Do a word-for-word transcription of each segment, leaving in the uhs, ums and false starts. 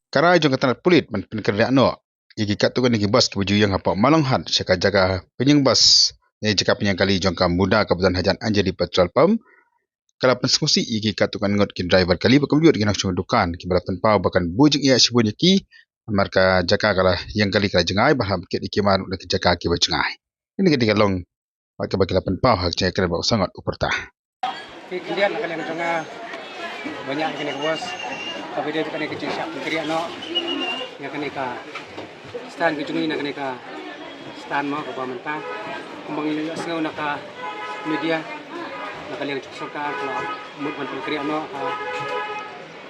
ka rai jong ka tnat pulit ban pynkynriah noh ïa ki katto katne ki bus kiba ju ïeng hapoh Malonghat sha ka jaka pynïeng bus, ne jaka pynïeng kali jong ka MUDA kaba don hajan Anjali Petrol Pump, ka la pynsngewsih ïa ki katto katne ngut ki driver kali bad kumjuh ki nongshong dukan kiba la pynpaw ba kan buh jingeh shibun ïa ki. Namar ka jaka ka la ïeng kali ka la jngai, ba la kit ïa ki mar na ki jaka kiba jngai. Kine ki dei ka long bad kaba ki la pynpaw ha ka jingïakren bad u Sangot u Pyrta. Ki khyndiat na ka liang jong nga ba ñiah ïa kane ka bus, kaba dei kane ka jingshah pynkynriah noh ïa kane ka stand ka jong ngi na kane ka stand mo kaba mynta. Kumba ngi la ïohsngew na ka media, na ka liang jong ka sorkar ka la mut ban pynkynriah noh ha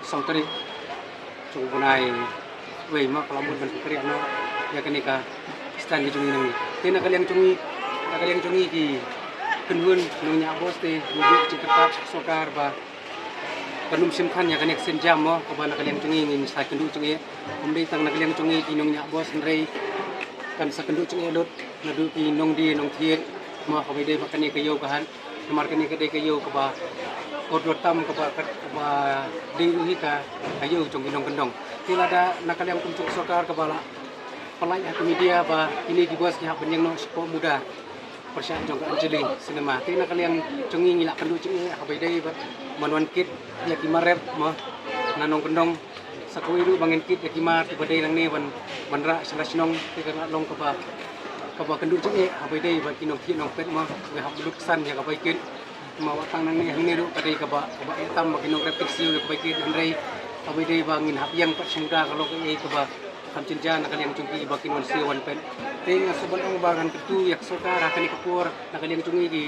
sawtarik jong u bnai wei mo, ka la mut ban pynkynriah noh ïa kane ka stand ka jong ngi nangne. Te na ka liang jong ngi, na ka liang jong ngi ki kynhun nongñiah bus te ngi buh ka jingkyrpad sha ka sorkar ba kan ym shim than ïa kane ka sienjam mo, kaba na ka liang jong ngi ngin sa kynduh jingeh. Ym dei tang na ka liang jong ngi ki nongñiah bus hynrei kan sa kynduh jingeh lut naduh ki nongdie nongthied mo, kaba dei ba kane ka ïew ka hat. Namar kane ka dei ka ïew kaba kordor tam, kaba, kaba dei ruh hi ka, ka ïew jong ki nongkyndong. Te lada na ka liang kum jong ka sorkar kaba la pynlait ha ka media ba kine ki bus ki hap ban ïeng noh shapoh MUDA pyrshah jong ka Anjali Cinema. Te na ka liang jong ngi ngi la kynduh jingeh, haba ïadei bad ban wan kit ïa ki mar rep mo na nongkyndong. Sa kawei ruh ba ngin kit ïa ki mar kiba dei nangne ban, ban rah sha la shnong, te ka la long kaba, kaba kynduh jingeh haba ïadei bad ki nongthied nongpet mo, kiba hap lut ksan ïa ka bai kit. Ma wat tang nangne hangne ruh ka dei kaba, kaba eh tam ba ki nongrep kin siew ïa ka bai kit, hynrei haba ïadei ba ngin hap ïeng pat sha MUDA ka long kaei kaba kham jynjar na ka liang jong ki ba kin wan siew wan pet. Te nga shu ban ong ba ngan kyntu ïa ka sorkar ha kane ka por, na ka liang jong ngi ki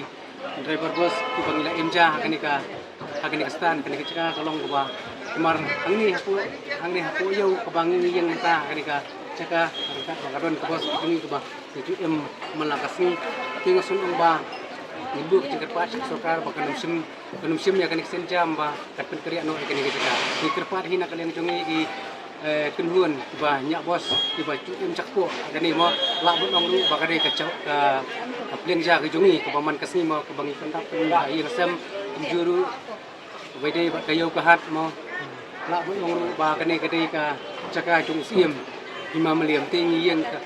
driver bus kiba ngi la im ja ha kane ka, ha kane ka stand, kane ka jaka ka long kaba, namar hangne hapoh, hangne hapoh ïew kaba ngi ïeng mynta ha kane ka jaka, ryngkat ba ka don ka bus ka jong ngi kaba ngi ju im man la ka sngi. Te nga shu ong ba ngin buh ka jingkyrpad sha ka sorkar ba kan ym shim, kan ym shim ïa kane ka sienjam ba kan pynkynriah noh ïa kane ka jaka. Ngi kyrpad hi na ka liang jong ngi ki eh, kynhun kiba ñiah bus kiba ju im jakpoh ha kane mo, lah ban ong ruh ba ka dei ka, ka, ka pliang ja ka jong ngi kaba man ka sngi mo, kaba ngi pyndap ha ïing ha sem, kumjuh ruh kaba ïadei bad ka ïew ka hat mo. Lah ban ong ruh ba kane ka dei ka jaka jong u Syiem Hima Mylliem, te ngi ïeng ka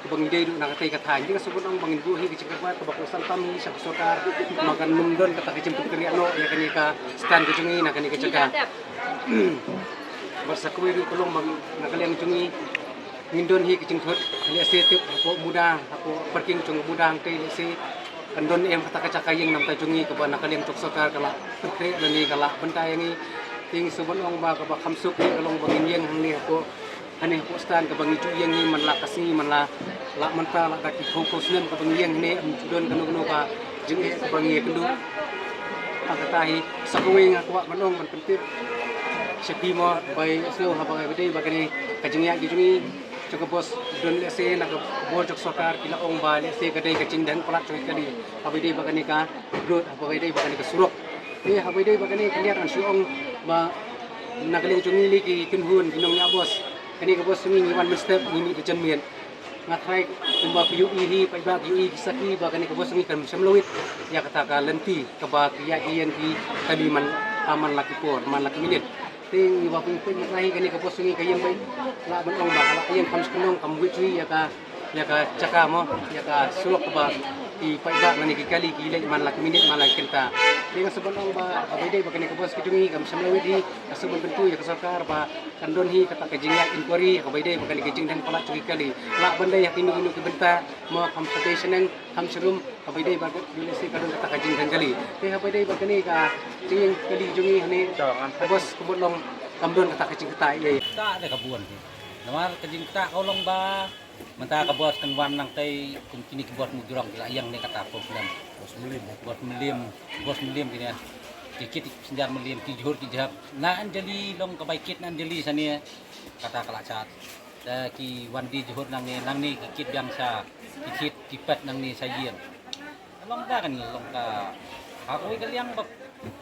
kaba ngi dei ruh na katei ka thaiñ. Te nga shu ban ong ba ngin buh hi ka jingkyrpad kaba kongsan tam hi sha ka sorkar, ba kan ym don kata ka jingpynkynriah noh ïa kane ka stand ka jong ngi na kane ka jaka. Bad sa kawei ruh ka long ba na ka liang jong ngi ngin don hi ka jingthut, lehse tip hapoh MUDA, hapoh parking jong MUDA hangtei, lehse kan don em kata ka jaka ïeng na bynta jong ngi kaba na ka liang jong ka sorkar ka la pynkhreh lane ka la bynta ïa ngi. Te ngi shu ban ong ba kaba kham suk hi ka long ba ngin ïeng hangne hapoh, hangne hapoh stand kaba ngi ju ïeng hi man la ka sngi, man la, la mynta la da ki phew phew snem kaba ngi ïeng hangne, ym ju don kano kano ka jingeh kaba ngi ïakynduh. Ha kata hi sa kawei nga kwah ban ong ban pyntip sha phi mo, ba ïohsngew haba ïadei bad kane ka jingïaid ka jong ngi jong ka bus, don lehse na ka bor jong ka sorkar ki la ong ba lehse ka dei ka jingdheng palat jong ki kali haba ïadei bad kane ka road, haba ïadei bad kane ka surok. Te haba ïadei bad kane ka liang ngan shu ong ba na ka liang jong ngi lei ki kynhun ki nongñiah bus, kane ka bus jong ngi ngi wan mynstep ngi mih da janmiet. Nga tharai kumba ki ïohi hi, paidbah ki ïohi, ki sakhi ba kane ka bus jong ngi kam shym la wit ïa kata ka lynti kaba ki ïaid ki ïeng ki kali man, ha man la ki por, man la ki minit. Te ngi ba pynpeit mynta hi kane ka bus jong ngi ka ïeng beit, lah ban ong ba ka la ïeng kham shnong, kam wit shuh ïa ka, ïa ka jaka mo, ïa ka surok kaba ki paidbah lane ki kali ki leit man la ki minit, man la ki kynta. Te nga shu ban ong ba haba ïadei bad kane ka bus ka jong ngi kam shym la wit hi, nga shu ban kyntu ïa ka sorkar ba kan don hi kata ka jingïaid inquiry haba ïadei bad kane ka jingdheng palat jong ki kali. Lah ban dei ha kino kino ki bynta mo, kham shatei shaneng, kham sharum, haba ïadei bad ka, lehse ka don kata ka jingdheng kali. Te haba ïadei bad kane ka jingïeng kali jong ngi hangne, ka bus ka mut long kam don kata ka jingktah ei ei. Ktah da ka bun hi. Namar ka jingktah ka long ba mynta ka bus kan wan nangtei, kum kine ki bus mujrong ki la ïeng ne kata, bus Mylliem. Bus Mylliem. Bus Mylliem, bus Mylliem kine. Ki kit ki synjar Mylliem, ki jhur ki jhap. Na Anjali long ka bai kit na Anjali shane. Kata ka la shat. Te ki wan die jhur nangne, nangne ki kit biang sha, ki kit ki pet nangne sha ïing. Long da kane, long ka, ha kawei ka liang ba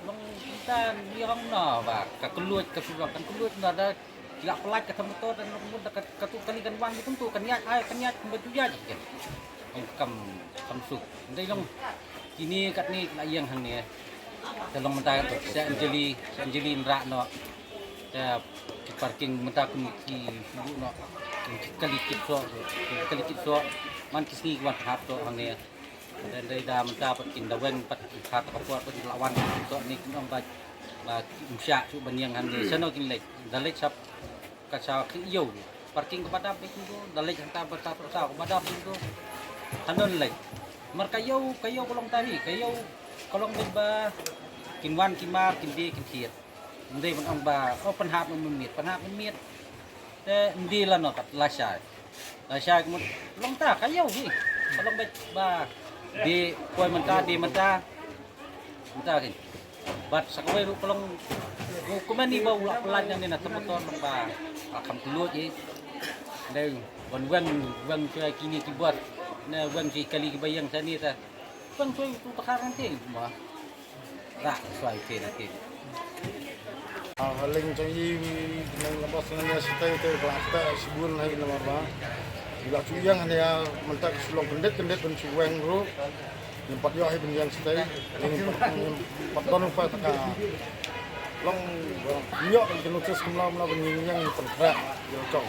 long kita ni hong na ba ka kylluid ka surok kan kylluid na da ki la pynlait ka motor da long mut da ka, ka tu kali kan wan kumtu kan ïaid ai kan ïaid kumba tu ïaid kan. Long kam, kam suk. Ndai long kine katne la ïeng hangne. Te long mynta sha Anjali, sha Anjali nrah noh. Te Parking mynta kum ki shu noh, ki kali kit soh, ki kali kit soh. Man ki sngi ki wan hap soh hangne. Dei dei da mynta pat kin da weng pat ki kha ta ka por pat ki la wan soh ni kin ong ba ba ki um shah shu ban ïeng hangne. Sha no kin leit, da leit sha ka sha ki ïew. Parking kaba dap beit ko, da leit hangta ba ta soh sha kaba dap beit ko. Hanon leit. Mar ka ïew, ka ïew ka long ta hi, ka ïew ka long beit ba kin wan ki mar, kin die, kin thied. Ym dei ban ong ba, oh, pynhap mynmiet, pynhap mynmiet. Te ym dei lano pat, lashai. Lashai ka mut long ta ka ïew hi. Ka long beit ba die poi mynta, die mynta. Mynta ki. Bad sa kawei ruh ka long, oh, kumne ba u la pynlait nangne na ta motor long ba, ah, kham kylluid hi. Dei wan weng, weng shuwa kine ki bus. Ne weng shuwa kali kiba ïeng shane ta. Weng shuwa tu ta kha nangta ma. Rah shuwa ïa ki na ki. Ah, ha leng jong i, nang laba sngewthuh ïa shatei te, ka la ktah shibun ha i namar ba i la shu ïeng hangne, mynta ka shu long kyndit kyndit ban shu weng ruh. Ngim pat ïoh hi ban ïeng shatei. Ngim pat, ngim pat don ruh pat ka long, eh, ïoh ka notice kumno kumno ban ïeng, ïeng pynkreh ïa la jong.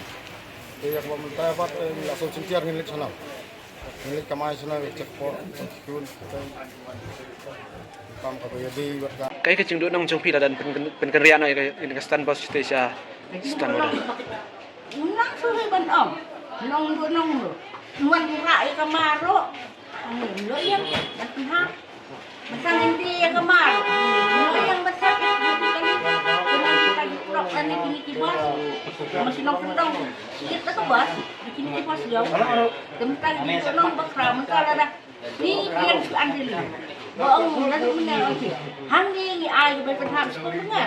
Te ïa kaba mynta pat, eh, ngi la sngewsyntiar ngin leit shano. Ngi leit kamai shano, check por, check por. Kam kaba ïadei bad ka. Kaei ka jingduhnong jong phi lada pyn, pyn, pynkynriah noh ïa ka, ïa ka stand bus shatei sha stand bus. Nang shu hi ban ong. Nong duhnong lo. Wan rah ïa ka mar ruh. Ani lo ïa ban pynhap. Mynta ngin die ïa ka mar. Lo ïa ban thap ïa ka kali. Kali trok ani kini ki bus. Masih nong kyndong. Sikit ka bus. Kini ki bus ïa. Mynta kini ki nong bakra mynta lada. Ni ïeng shu Anjali. Ba ong na ni mynne ong ki. Hangne ngi ai ba pynhap shu pynga.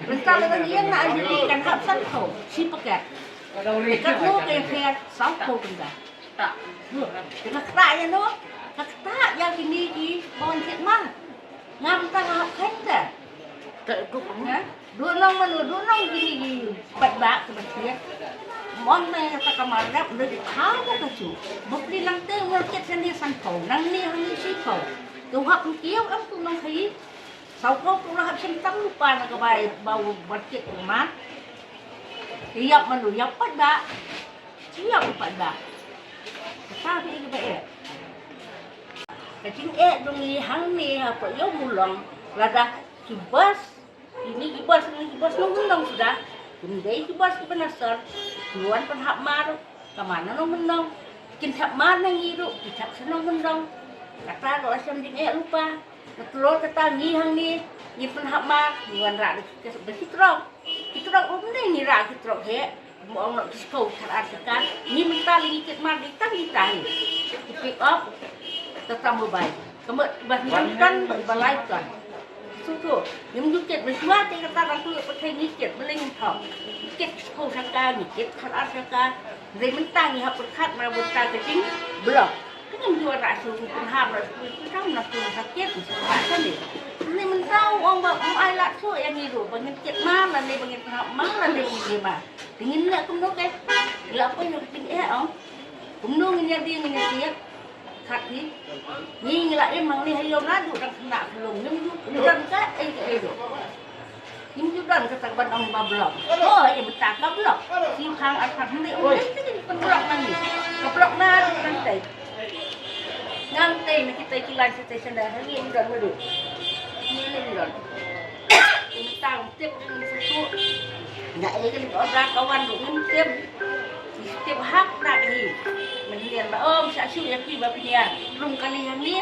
Mynta lada ngi ïeng na Anjali kan hap san ko. Shi paket. Kat no ke pher san ko pynga. Ta. Ka ktah ïa no. Ka ktah ïa kine ki ba wan thied mar. Ngam tang hap khein te. Te duk. Ha? Duhnong mano, duhnong kine ki paidbah kiba thied. Mon te ta ka mar dap, nda ki khaw ka ka shu. Ba pli nangte ngol kit shane san phew, nangne hangne shi phew. To hap kiew em tu nang khai. Saw phew tu la hap shen tang lupa na ka bai ba u bar kit u mar. Ïap mano, ïap paidbah. Ïap u paidbah. Ka sa phi kiba eh. Ka jingeh jong ngi hangne ha Paiaw Mulong lada ki bus, kine ki bus, kine ki bus nongkyndong suda. Kim dei ki bus kiba na sor, ki wan pynhap mar, ka mar na nongkyndong. Kin thap mar na ngi ruh, ki thap sha nongkyndong. Kata ruh la shem jingeh lypa. Nga tlot kata ngi hangne, ngi pynhap mar, ngi wanrah da ki, da ki trok. Ki trok um dei ngi rah ki trok heh, mo ong noh ki skou thar ar tyngka. Ngi mynta ngi kit mar dei tang kita hi. Ki pick up, kata mobile. Ka mut ba hynriew ton, ba lai ton. Shu to, ngim ju kit, mynshuwa te kata dang tu ïa pathai ngi kit, balei ngim thok. Ngi kit ki skou tyngka, ngi kit thar ar tyngka. Dei mynta ngi hap pyrkhat na bynta ka jingblok. Te ngim ju wanrah shuh, pynhap na shuh, pynhap na shuh, sakit, shuh, sakit ni. Ni mynta u ong ba um ai lad shuh ïa ngi ruh, ba ngin kit mar lane ba ngin pynhap mar lane ba ngin ïa mar. Te ngin leh kumno ke? Ngi la poi na ka jingeh ong. Kumno ngin ïa dei ngin ïa kit? Khat hi. Ngi ngi la im hangne ha ïew naduh dang khynnah khyllung. Ngim ju, ngim ju don kaei kaei ruh. Ngim ju don kata ka ban ong ba block. Oh, ïa mynta ka block. Siew khang ar khang hynrei ong dei te kin pynblock nangne. Ka block na nangtei. Nangtei na kita ki line station da hangne ym don madu. Hangne ym don. Ïa mynta ong tip ong satu. Na ei ka lip order ka wan ruh ngim tip. Ngim tip hap na ka hi. Mynlian ba ong sa shu ïa ki ba pynïa rung kali hangne.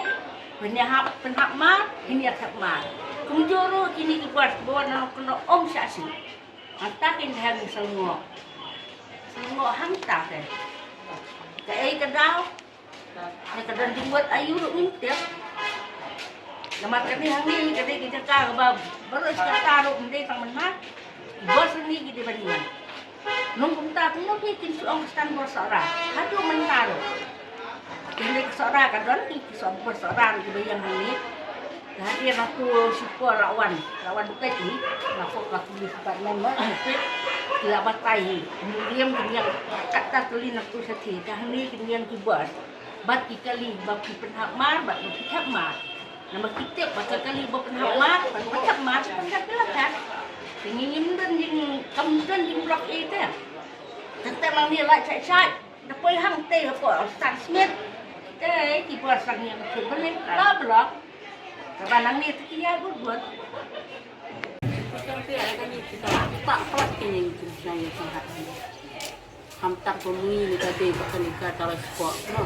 Pynïa hap, pynhap mar, pynïa thep mar. Kumjuh ruh kine ki bus ba wan na nongkyndong ym shah shuh. Hangta kin dei hang salngoh. Salngoh hangta ke. Kaei ka daw. Ka don jingmut aïu ruh ngim tip. Namar kane hangne ka dei ka jaka kaba baroh shi katta ruh ym dei tang mynta. Ki bus hangne ki dei ban ïeng. Nong kumta kumno phi kin shu ong ka stand bus Sohra. Haduh mynta ruh. Kine ki Sohra ka don ki, ki Soh-, bus Sohra ruh kiba ïeng hangne. Ka hadien nangtu shipor la wan, la wan dukai ti. Nangtu ka police department ma, ki la batai hi. Ki ïeng, ki ïeng katta tylli nangtu sha ti. Ka hangne ki ïeng ki bus. Bad ki kali ba ki pynhap mar, bad ba ki thep mar. Namar ki tip ba ka kali ba pynhap mar, ba pynhap mar, pynhap ki la thep. Ngi ngim don jing kam don jing block ïa te. Tang te mang ni la chai chai. Da poi hangtei hapoh Stan Smith. Te ki bor sang ïa ka chut bale la block. Kaba nang ni te ki ïa bur bur. Tang te ai ka ni kita tak plat ki ning tu sang ïa sang hat ni. Ham tak bumi ni ka dei ba ka ni ka ta la sport no.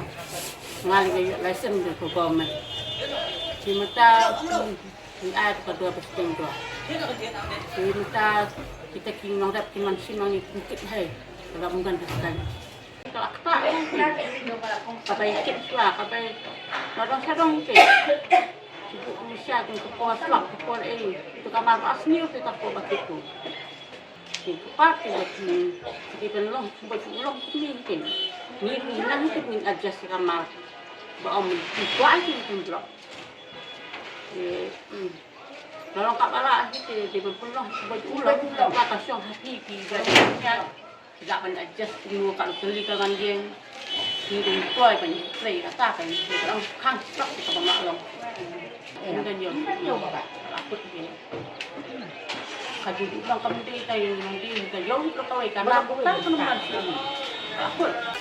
Ngali ka ïa license de ko government. Ki mata ni ai ka dua pesteng dua. Ki mata kita ki nong dap ki man simang ni pungkit hai. Ka la mungkan ka kan. Ka la kta ka bai kit la ka bai. Ka dong sa dong ke. Ki bu ku sha ku ko slap ko ei. Tu ka mar asni tu ta ko ba kit tu. Ki pa ki ba ki, ki ban long, ki ba ki long ki ni ki. Ni ni nang ki ni adjust ka mar. Ba om ki ba ki ki block. Ki, hmm. Ba long ka ba la ki ki, ki ban long ki ba ki long, ka ba ka shong ha ki ki ba ki. Ki la ban adjust ki mu ka tuli ka ngan jeng. Ni ding toy ban play ka ta ka ni. Ki long khang slap ki ka ba ma long. Eng ka jong. Eng ka jong ba. Ka ju du bang kam dei ka jong dei ka jong ka kawai ka na ka ka na ka.